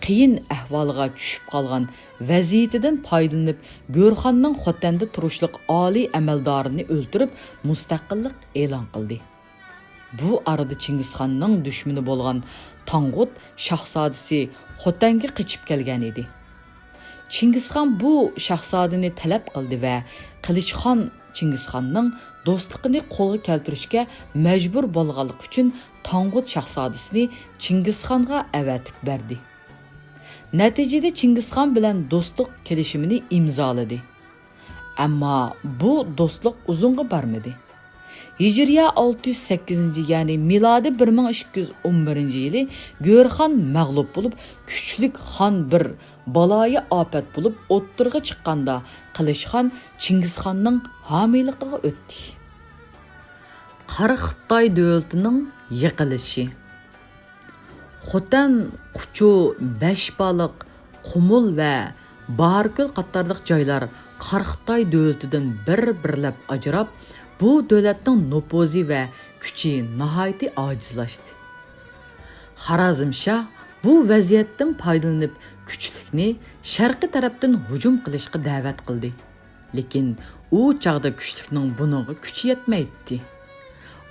قىيىن ئەھۋالىغا چۈشۈپ قالغان ۋەزىيىتىدىن پايدىلىنىپ، گۆرخاننىڭ خوتەندە تۇرۇشلۇق ئالىي ئەمەلدارىنى ئۆلتۈرۈپ، مۇستەقىللىق ئېلان قىلدى. بۇ ئارىدا چىڭگىزخاننىڭ دۈشمىنى بولغان تاڭغۇت شاھزادىسى خوتەنگە قېچىپ كەلگەن ئىدى. چىڭگىزخان بۇ شاھزادىنى تەلەپ قىلدى ۋە قىلىچخان چىڭگىزخاننىڭ دوستلۇقىنى قولغا كەلتۈرۈشكە مەجبۇر بولغانلىقى ئۈچۈن، تاڭغۇت شاھزادىسىنى چىڭگىزخانغا ئەۋەتىپ بەردى. نەتىجىدە، چىڭگىزخان بىلەن دوستلۇق كېلىشىمىنى ئىمزالىدى. ئەمما بۇ دوستلۇق ئۇزۇنغا بارمىدى. ھىجرىيە ئالتە يۈز سەككىزىنچى، يەنى مىلادىي بىر مىڭ ئىككى يۈز ئون بىرىنچى يىلى گۆرخان مەغلۇپ بولۇپ، كۈچلۈك خان بىر بالايىئاپەت بولۇپ ئوتتۇرىغا چىققاندا، قىلىچخان چىڭگىزخاننىڭ ھامىيلىقىغا ئۆتتى. قارا خىتاي دۆلىتىنىڭ يىقىلىشى. خوتەن، قۇچۇ، بەشبالىق، قۇمۇل ۋە باھاركۆل قاتارلىق جايلار قارا خىتاي دۆلىتىدىن بىر-بىرلەپ ئاجراپ، بۇ دۆلەتنىڭ نوپۇزى ۋە كۈچى ناھايىتى ئاجىزلاشتى. خارازمشاھ بۇ ۋەزىيەتتىن پايدىلىنىپ، كۈچلۈكنى شەرقىي تەرەپتىن ھۇجۇم قىلىشقا دەۋەت قىلدى. لېكىن ئۇ چاغدا كۈچلۈكنىڭ بۇنىڭغا كۈچى يەتمەيتتى.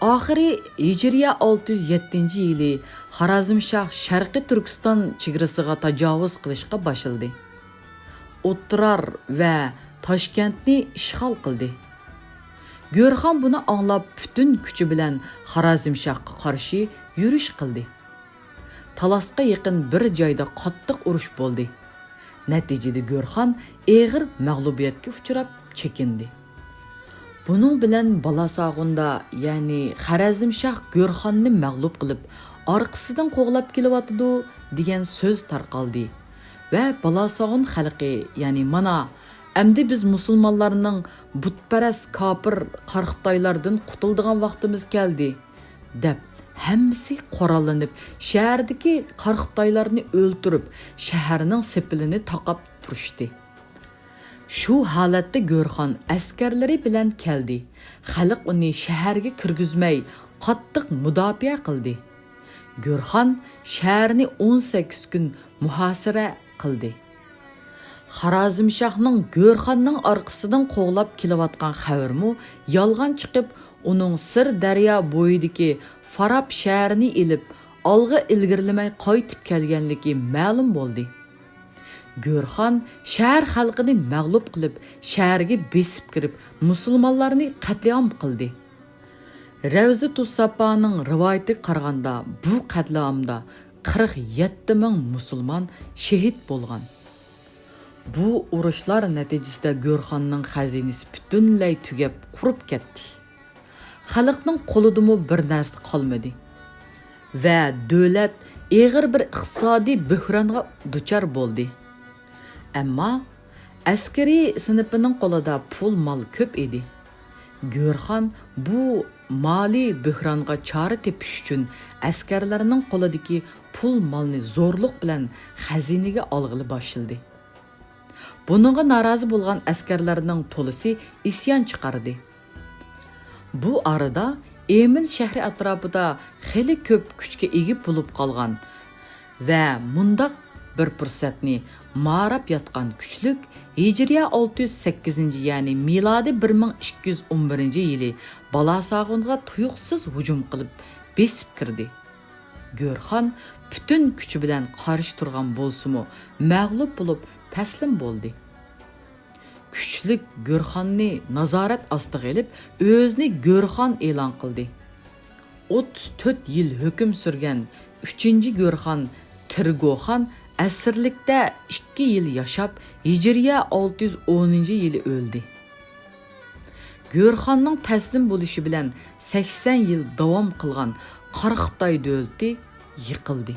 ئاخىرى ھىجرىيە ئالتە يۈز يەتتىنچى يىلى خارازمشاھ شەرقىي تۈركىستان چېگرىسىغا تاجاۋۇز قىلىشقا باشلىدى. ئوتتۇرار ۋە تاشكەنتنى ئىشغال قىلدى. گۆرخان بۇنى ئاڭلاپ، پۈتۈن كۈچى بىلەن خارازمشاھقا قارشى يۈرۈش قىلدى. تالاسقا يېقىن بىر جايدا قاتتىق ئۇرۇش بولدى. نەتىجىدە گۆرخان ئېغىر مەغلۇبىيەتكە ئۇچراپ چېكىندى. بۇنىڭ بىلەن بالاساغۇندا، يەنى خارەزمشاھ گۆرخاننى مەغلۇپ قىلىپ، ئارقىسىدىن قوغلاپ كېلىۋاتىدۇ، دېگەن سۆز تارقالدى ۋە بالاساغۇن خەلقى، يەنى مانا، ئەمدى بىز مۇسۇلمانلارنىڭ بۇتپەرەس كاپىر قارىخىتايلاردىن قۇتۇلىدىغان ۋاقتىمىز كەلدى، دەپ، ھەممىسى قوراللىنىپ، شەھەردىكى قارىخىتايلارنى ئۆلتۈرۈپ، شەھەرنىڭ سېپىلىنى تاقاپ تۇرۇشتى. شۇ ھالەتتە گۆرخان ئەسكەرلىرى بىلەن كەلدى. خەلق ئۇنى شەھەرگە كىرگۈزمەي، قاتتىق مۇداپىئە قىلدى. گۆرخان شەھەرنى ئون سەككىز كۈن مۇھاسىرە قىلدى. خارازمشاھنىڭ گۆرخاننىڭ ئارقىسىدىن قوغلاپ كېلىۋاتقان خەۋىرىمۇ يالغان چىقىپ، ئۇنىڭ سىر دەريا بويىدىكى فاراب شەھىرىنى ئېلىپ، ئالغا ئىلگىرىلىمەي قايتىپ كەلگەنلىكى مەلۇم بولدى. گۆرخان شەھەر خەلقىنى مەغلۇپ قىلىپ، شەھەرگە بېسىپ كىرىپ، مۇسۇلمانلارنى قەتلىئام قىلدى. رەۋزىتۇس ساپانىڭ رىۋايىتىگە قارىغاندا، بۇ قەتلىئامدا قىرىق يەتتە مىڭ مۇسۇلمان شېھىت بولغان. بۇ ئۇرۇشلار نەتىجىسىدە گۆرخاننىڭ خەزىنىسى پۈتۈنلەي تۈگەپ، قۇرۇپ كەتتى. خەلقنىڭ قولىدىمۇ بىر نەرسە قالمىدى ۋە دۆلەت ئېغىر بىر ئىقتىسادىي بۆھرانغا دۇچار بولدى. ئەمما ئەسكىرىي سىنىپىنىڭ قولىدا پۇل مال كۆپ ئىدى. گۆرخان بۇ مالىي بۆھرانغا چارە تېپىش ئۈچۈن ئەسكەرلەرنىڭ قولىدىكى پۇل مالنى زورلۇق بىلەن خەزىنىگە ئالغىلى باشلىدى. بۇنىڭغا نارازى بولغان ئەسكەرلەرنىڭ تولىسى ئىسيان چىقاردى. بۇ ئارىدا ئېمىل شەھىرى ئەتراپىدا خېلى كۆپ كۈچكە ئىگە بولۇپ قالغان ۋە مۇنداق بىر پۇرسەتنى ماراپ ياتقان كۈچلۈك ھىجرىيە ئالتە يۈز سەككىزىنچى، يەنى مىلادىي بىر مىڭ ئىككى يۈز ئون بىرىنچى يىلى بالاساغۇنغا تۇيۇقسىز ھۇجۇم قىلىپ بېسىپ كىردى. گۆرخان پۈتۈن كۈچى بىلەن قارشى تۇرغان بولسىمۇ، مەغلۇپ بولۇپ تەسلىم بولدى. كۈچلۈك گۆرخاننى نازارەت ئاستىغا ئېلىپ، ئۆزىنى گۆرخان ئېلان قىلدى. ئوتتۇز تۆت يىل ھۆكۈم سۈرگەن ئۈچىنچى گۆرخان تىرگوخان ئەسىرلىكتە ئىككى يىل ياشاپ، ھىجرىيە ئالتە يۈز ئونىنچى يىلى ئۆلدى. گۆرخاننىڭ تەسلىم بولۇشى بىلەن سەكسەن يىل داۋام قىلغان قاراخىتاي دۆلىتى يىقىلدى.